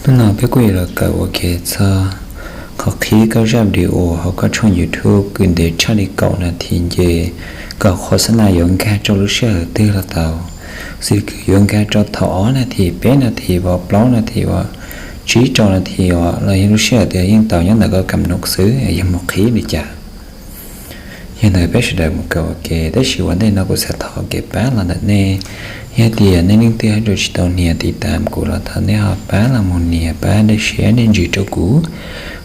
Hnub no peb kuj yuav los kawm ua ke txog qhov qhib koj zaj video hauv koj tshooj YouTube kws ntev tshaj li kaum nas this nce kom qhua xab nas yuav nkag rau lub sij hawm twg los tau, xws li kws yuav nkag rau thaum ob nas this, peb nas this, plaub nas this, tsib rau nas this los yog lub sij hawm twg yeej tau nyob ntawm koj kam nuj xwb, yog mus qhib li cas. Yog ntawd peb sawv daws mus kawm ua ke, tab sis ua ntej no kuv xav thov kev pab los ntawm nej. Yog tias nej leej twg haj tsis tau nias tiv tam kuv los thov nej ho pab los mus nias pab dej siab dej ntsws rau kuv.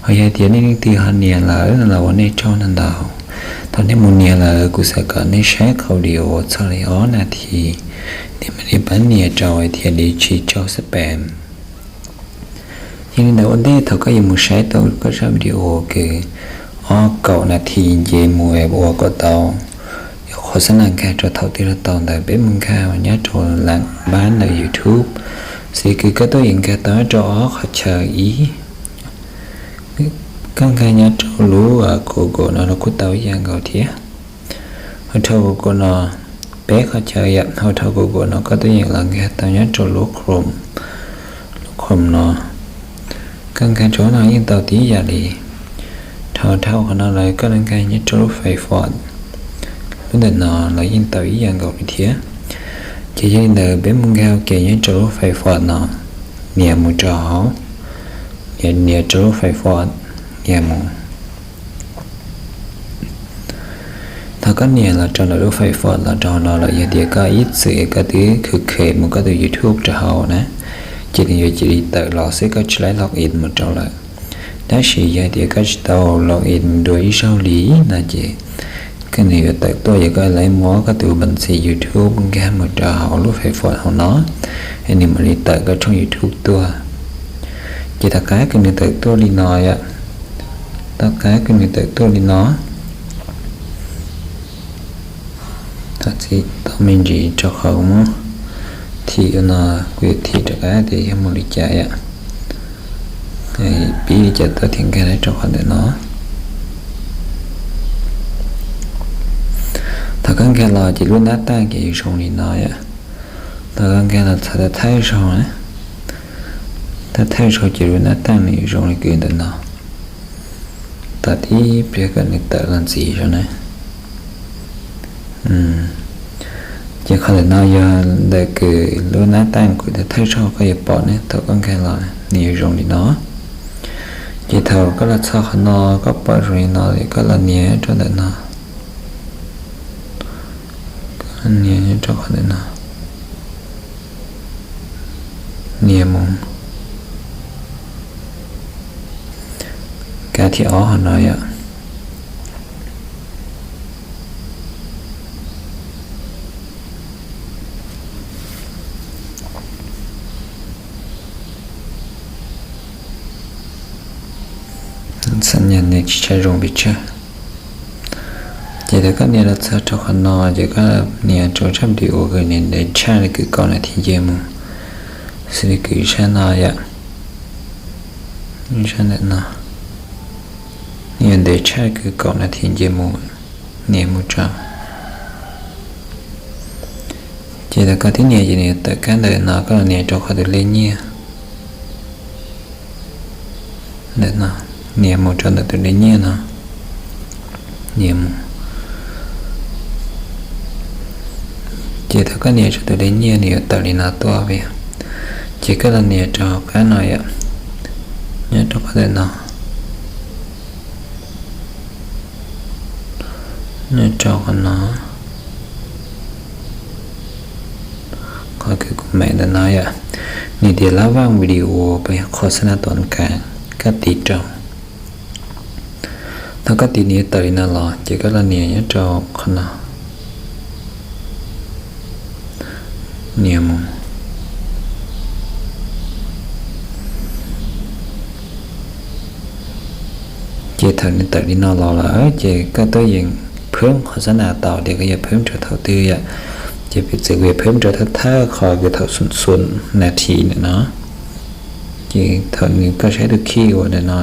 Ho yog tias nej leej twg ho nias lawm no los ua nej tsaug ntau ntau. Thaum nej mus nias lawm kuv xav kom nej saib qhov video txog li ob nas this, nej mam li pab nias rau thiaj li tsis raug spam. Yog li ntawd ua ntej thaum koj yuav mus saib tau koj zaj video kws ob kaum nas this nce mus uas kom tau qhua xab nas nkag rau thaum twg los tau ntawd, peb mus nkag nyob rau las npab ntawm YouTube. Xws li kws koj tuaj yeem nkag tau nyob rau ob qhov chaw ib, koj nkag nyob rau lub Google no los kuj tau ib yam nkaus thiab. Hauv rau Google no peb qhov chaw yam, hauv rau Google no koj tuaj yeem los nkag tau nyob rau lub Chrome, lub Chrome no, koj nkag rau no yeej tau tib yam li. Dhau dhau qhov no lawm koj los nkag nyob rau lub Firefox, lub ntawm no los yeej tau ib yam nkaus li thiab. Ces yog li ntawd peb mus nkag ua ke nyob rau lub Firefox no, nias mus rau hauv, nias rau lub Firefox, nias mus. Thaum koj nias los rau ntawm lub Firefox los rau hauv no lawm, yog tias koj ib txwm koj twb khwv khe mus koj tus YouTube rau hauv na, ces nws yuav cia li tawm los xwb, koj tsis log in mus rau lawm. Tab sis yog tias koj tsis tau log in dua ib zaug li no ces koj nws yuav tawm tuaj, yog koj lawv muab koj tus npeej xim YouTube nkag mus rau hauv lub Firefox hauv no, es nws mam li tawm koj tshooj YouTube tuaj. Ces tom qab kws nws tawm tuaj li no yom, tom qab kws nws tawm tuaj li no, thov txim tau me ntsis rau qhov muab thim ua no, kuv yuav thim rov qab tias yog mus li cas yom. Pib li cas tuaj thiaj nkag rau qhov ntawm no. Thaum koj nkag los ces lub nab taj ces yuav zoo li no yom. Thaum koj nkag los txog thawj zaug, thawj zaug ces lub nab taj nws yuav zoo li kws ntawm no. Tom tib pliag kom nws tawm los ntxiv zog na. Ces qhov ntawm no yog ntawm kws lub nab taj kws thawj zaug koj yuav pom ne, thaum koj nkag los nws yuav zoo li no. Ces thaum koj los txog qhov no, koj pom zoo li no, koj los nias rau ntawm no, nias rau qhov ntawm no, nias mus kab thib ob hauv no yom. Xav nyas nws tsis tshaj zoo pes tsawg. Ces thaum koj nias los txog rau qhov no ces koj nias rau zaj video kws nws ntev tshaj li kws kaum nas this nce mus, xws li kws zaj no yom, zaj ntawm no, nws yuav ntev tshaj kws kaum nas this nce mus, nias mus rau. Ces thaum koj tib nias ces nws yuav tawm kab ntawm no, koj los nias rau qhov tus lej nyiaj ntawm no, nias mus rau ntawm tus lej nyiaj no, nias mus. Ces thaum koj nias rau tus lej nyiaj nws yuav tawm li no tuaj, ces koj los nias rau qab no yom, nyob rau qhov ntawm no, nyob rau qhov no, qhov kws kuv meem ntawm no yom, nws tias lab vaj video puas yog qhua xab nas tuam kas, koj tiv rau. Thaum koj tiv nws yuav tawm li no los ces koj los nias nyob rau qhov no, nias mus. Ces thaum nws tawm li no los lawm ces koj tuaj yeem phwb qhua xab nas tau tias koj yuav phwb rau thaum twg yom. Ces piv txwv kuv yuav phwb rau thawj thawj qhov kws thaum xum xum nas this ntawm no. Ces thaum nws koj saib tus khij uas ntawm no,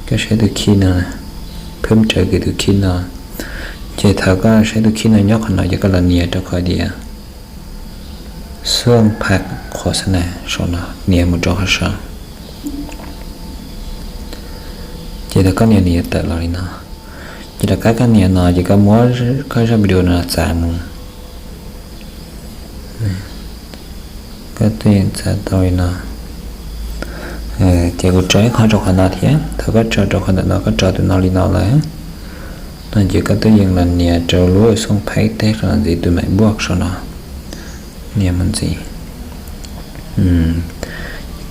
koj saib tus khij no, phwb rau kws tus khij no. Ces thaum koj saib tus khij no nyob qhov no ces koj los nias rau qhov tias xuaj phaj qhua xab nas saum no, nias mus rau qhov saud. Ces thaum koj nias nws yuav tawm los li no, ces rov qab koj nias no ces koj muab koj zaj video no txav mus. Koj twb yeej txav tau li no. Ces kuv tso ib qho rau qhov no thiab, thaum koj tso rau qhov ntawm no, koj tso tus no li no lawm no ces koj twb yeej los nias rau lub xooj phaib teb qhov no ntxiv, tus maim npuaj saum no, nias mus ntxiv.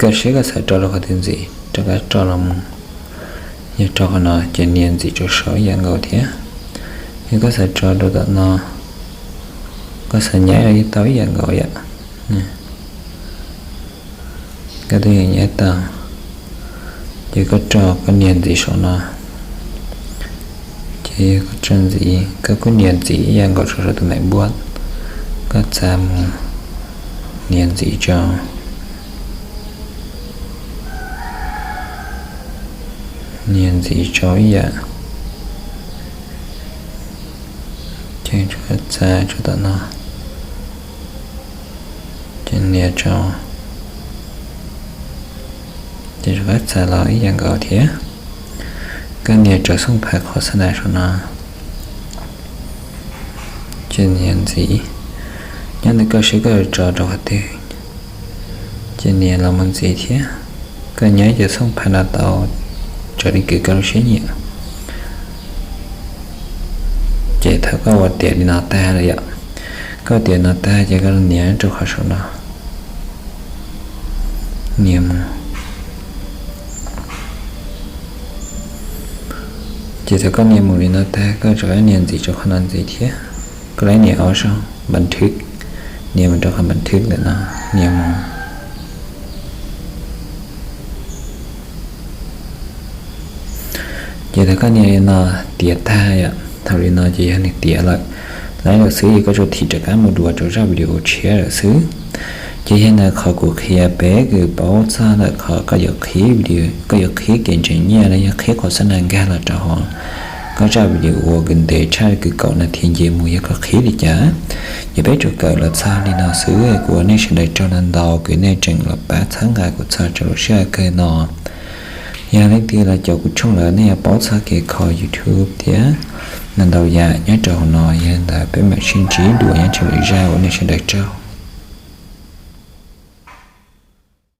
Koj saib koj xav tso rau qhov twg ntxiv rov qab tso los mus. Yog rau qhov no ces nias ntxiv rau saud ib yam nkaus thiab. Yog koj xav tso rau tom no, koj xav nyab los yeej tau ib yam nkaus yom. Koj twb yeej nyab tau, ces koj tso koj nias ntxiv saum no. Ces yog koj tso ntxiv, koj kuj nias ntxiv ib yam nkaus rau saum tus maim npuaj, koj txav mus, nias ntxiv rau, nias ntxiv rau ib yam. Ces rov qab txav rau tom no, ces nias rau, ces rov qab txav los ib yam nkaus thiab. Koj nias rau xooj phaib qhov xab nas saum no, ces nias ntxiv. Nyob ntawm koj saib koj yuav tso rau qhov twg, ces nias los mus ntxiv thiab. Koj nyab cov xooj phaib no tau raws li kws koj lub siab nyiam. Ces thaum koj ua tiav li no tag lawm yom, koj ua tiav no tag ces koj nias rau qhov saum no, nias mus. Ces thaum koj nias mus li no tag koj rov qab nias ntxiv rau qhov no ntxiv thiab. Koj lab nias ob zaug npas thwb, nias mus rau qhov npas thwb ntawm no, nias mus. Ces thaum koj nias li no tiav tag yom, thaum li no ces yog nws tiav lawm, lawm xwb ces koj tsuas thim rov qab mus dua rau zaj video tshiab lawm xwb. Ces yog ntawm qhov kuv qhia peb kws paub txog ntawm qhov koj yuav qhib video, koj yuav qhib kev ntseeg nyiaj los yog qhib qhov xab nas nkag los rau hauv koj zaj video uas kws ntev tshaj kws kaum nas this nce mus, yog koj qhib li cas. Ces peb tsuas kawm los txog li no xwb, kuv ua nej sawv daws tsaug ntau ntau kws nej tseem los pab txhawb nqa kuv txog rau lub sij hawm kawg no. Yog leej twg los caum kuv tshooj lawm nej yuav paub txog kev kho YouTube thiab ntau ntau yam nyob rau hauv no. Yog li ntawd peb mam sib ntsib dua nyob rau lwm zaj, ua nej sawv daws tsaug.